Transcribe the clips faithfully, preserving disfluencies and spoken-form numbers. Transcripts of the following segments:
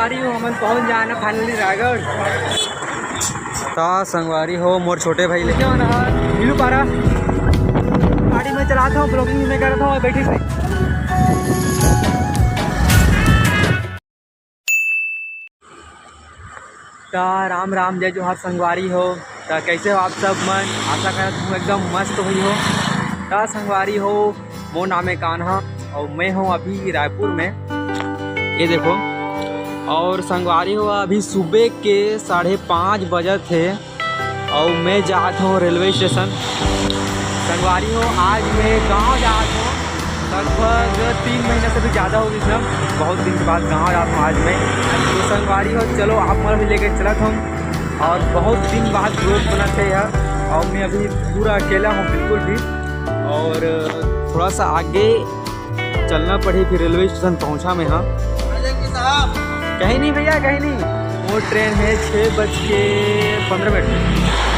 अरे, हमन पहुंच जाना finally रायगढ़। ता संगवारी हो, मोर छोटे भाई लेके आना है, नीलू पारा। गाड़ी में चलाता हूँ, vlogging में करता हूँ, बैठी से। ता राम राम, जय जोहार संगवारी हो। ता कैसे हो आप सब मन? आशा करत हूँ एकदम मस्त हुई हो। ता संगवारी हो, मोर नाम है कान्हा और मैं हूँ अभी रायपुर में। ये देखो, और संगवारी हो, अभी सुबह के साढ़े पाँच बजत हे और मैं जात हूँ रेलवे स्टेशन। संगवारी हो, आज मैं गाँव जात हूँ, लगभग तीन महीना से भी ज़्यादा हो गई ना, बहुत दिन के बाद गाँव जात हूँ आज मैं। तो संगवारी हो, चलो आप मन भी लेके चलत हूँ। और बहुत दिन बाद vlog बनत हे यार, और मैं अभी पूरा अकेला हूँ बिल्कुल भी। और थोड़ा सा आगे चलना पड़ी, फिर रेलवे स्टेशन पहुँचा मैं। हाँ, कहीं नहीं भैया, कहीं नहीं, वो ट्रेन है छः बज के पन्द्रह मिनट।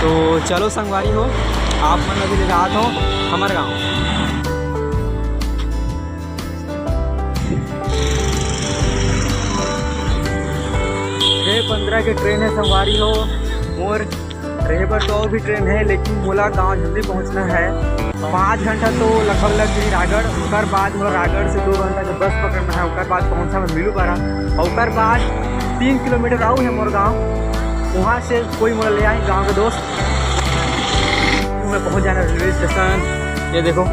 तो चलो संगवारी हो, आप मन अभी ले जात हो हमारे गाँव। छः पन्द्रह के ट्रेन है संगवारी हो। मोर रहे बर तो और भी ट्रेन है, लेकिन मोला गाँव जल्दी पहुँचना है। पाँच घंटा तो लगभग लग गई रायगढ़, ओकर बाद मोला रायगढ़ से दो घंटा के बस पकड़ना है, ओकर बाद पहुँचा मैं मीलू पारा, और ओकर बाद तीन किलोमीटर आऊ है मोर गाँव, वहाँ से कोई मोला ले आए गाँव के दोस्त। मैं पहुँच जाना रेलवे स्टेशन। ये देखो,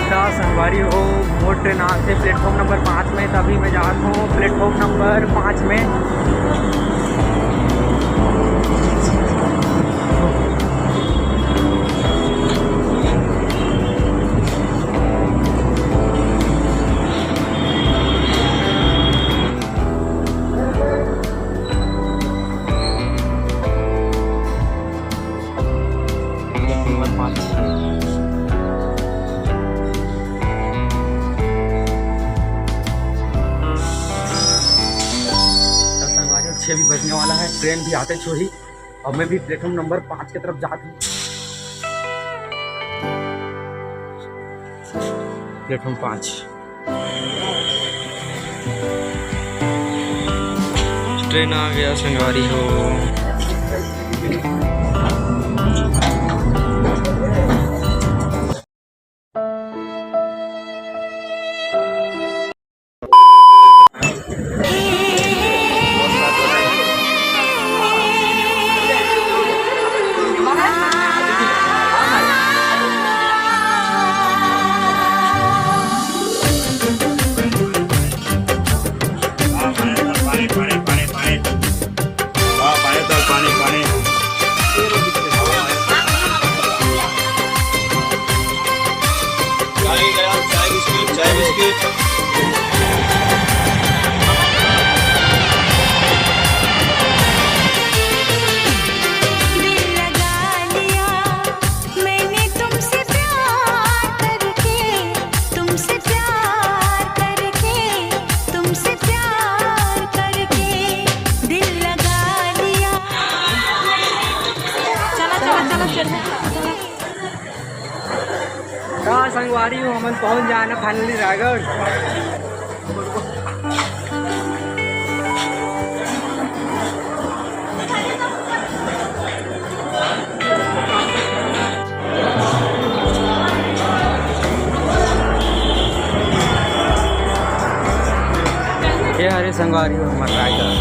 ता संगवारी हो, मोर ट्रेन आथे प्लेटफॉर्म नंबर पाँच में, तभी मैं जात हूँ प्लेटफॉर्म नंबर पाँच में। नंबर पाँच। तो संगवारी हो, छः भी बजने वाला है, ट्रेन भी आते छोही। अब मैं भी प्लेटफॉर्म नंबर पाँच की तरफ जात हूँ। प्लेटफॉर्म पाँच। ट्रेन आ गया संगवारी हो। पानी, पानी, पानी, पानी। वाह, पानी डाल, पानी, पानी। चाय गरम, चाय बिस्किट, चाय बिस्किट। दिल लगा लिया मैंने तुमसे प्यार करके, तुमसे प्यार करके, तुमसे प्यार करके दिल लगा लिया। चला, चला, चला, चला। का संगवारी हो, हमन पहुंच जाना finally रायगढ़। ये हरे संगवारी हो हमर रायगढ़।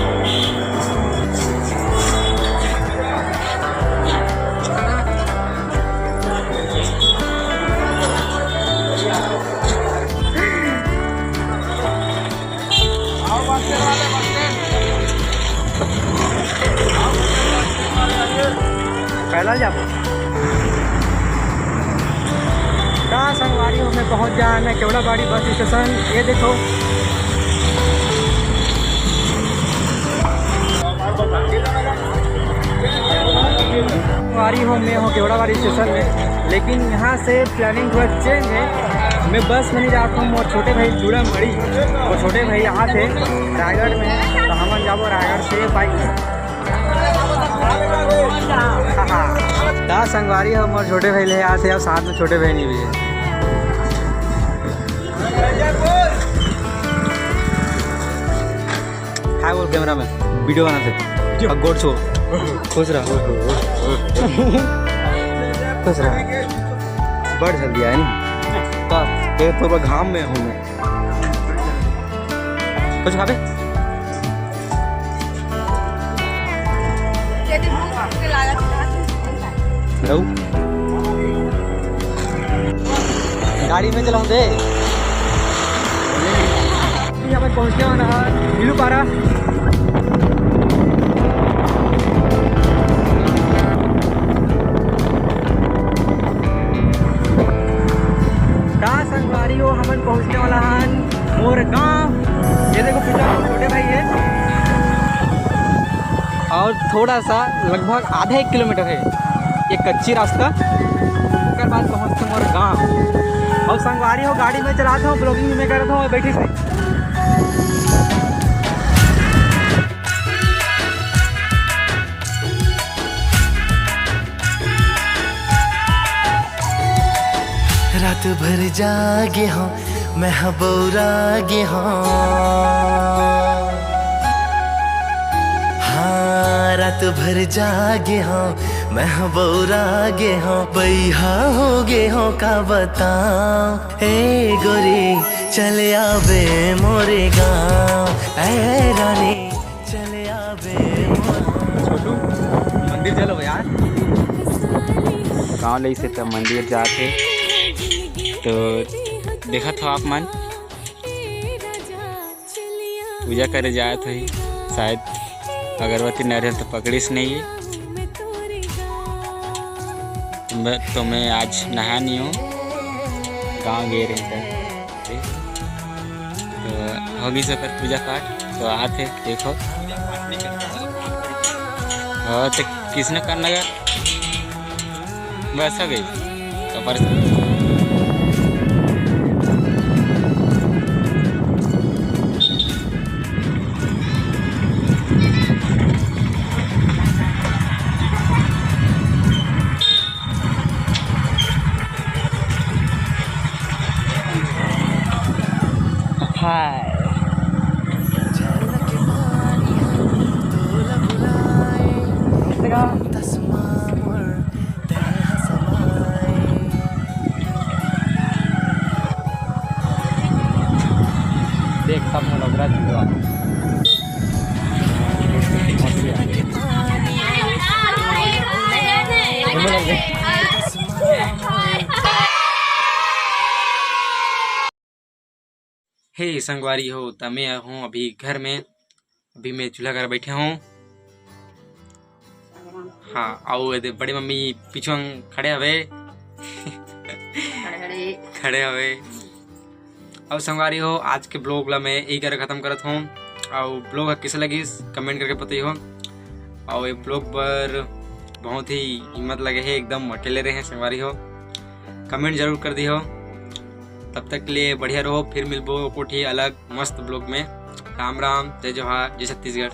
पैदल जाबो। का संगवारी हो, मैं पहुंच जाना केवड़ाबाड़ी बस स्टेशन। ये देखो, संगवारी हो, मैं हो गेवराबाड़ी स्टेशन में, लेकिन यहाँ से planning थोड़ा change है। मैं बस में नहीं जाता हूँ, मोर छोटे भाई चूड़ामढ़ी, वो छोटे भाई यहाँ से रायगढ़ में, तो हमन जाबो रायगढ़ से bike में। हाँ, हाँ। ता संगवारी हो, मोर छोटे भाई ले आथे, अब साथ में छोटे भाई नहीं भी है। हाय बोल कैमरा में, वीडियो बनाथे। अब गोड़ छो। खुश रह। खुश रह। बढ़ जल्दी आए ना। का? ये तो घाम में हूँ मैं। कुछ खाबे? रहू? गाड़ी में चलाऊं दे। अभी हमें पहुंचने वाला है नीलूपारा। का संगवारी हो, हमन पहुंचने वाला हन मोर गांव। ये देखो पीछे हमर छोटे भाई है और थोड़ा सा लगभग आधा एक किलोमीटर है ये कच्ची रास्ता, ओकर बाद पहुंचते मोर गांव। और संगवारी हो, गाड़ी में चलाता हूँ, vlogging भी मैं करता हूँ, बैठी से। रात भर जागे हों, मैं ह बौरा गे हों। हाँ, रात भर जागे हों, मैं ह बौरा गे हों। बइहा हो गे हों, का बताओं। ए गोरी, चले आबे मोरे गाँव। ए रानी, चले आबे मोरे। छोटू, मंदिर चलो यार। गाँव ले से त मंदिर जात हे, तो देखत हो आप मन, पूजा करे जात होही, शायद अगरबत्ती नारियल तो पकड़िस नहीं है। मैं, तो मैं आज नहा नहीं हूँ, गाँव गए रहे। तो होगी सकर पूजा पाठ, तो आते देखो। और तो किसने करना का? बस हो गई। तो पर हाय। देख, सब मोला उगरा दिया। हे संगवारी हो, त मैं हूँ अभी घर में, अभी मैं चूल्हा कर बैठे हूँ। हाँ, अउ एदे बड़े मम्मी पीछू खड़े हवे। खड़े, खड़े। खड़े हवे। अउ संगवारी हो, आज के vlog ला मैं यही कर खत्म करत हूँ। अउ vlog ह किसे लगिस, comment करके बताइहो। अउ ये vlog बर बहुत ही हिम्मत लगे हे, एकदम अकेले रहे संगवारी हो, comment जरूर कर दिहो। तब तक के लिए बढ़िया रहो, फिर मिलबो कोठी अलग मस्त vlog में। राम राम, जय जोहार, जय छत्तीसगढ़।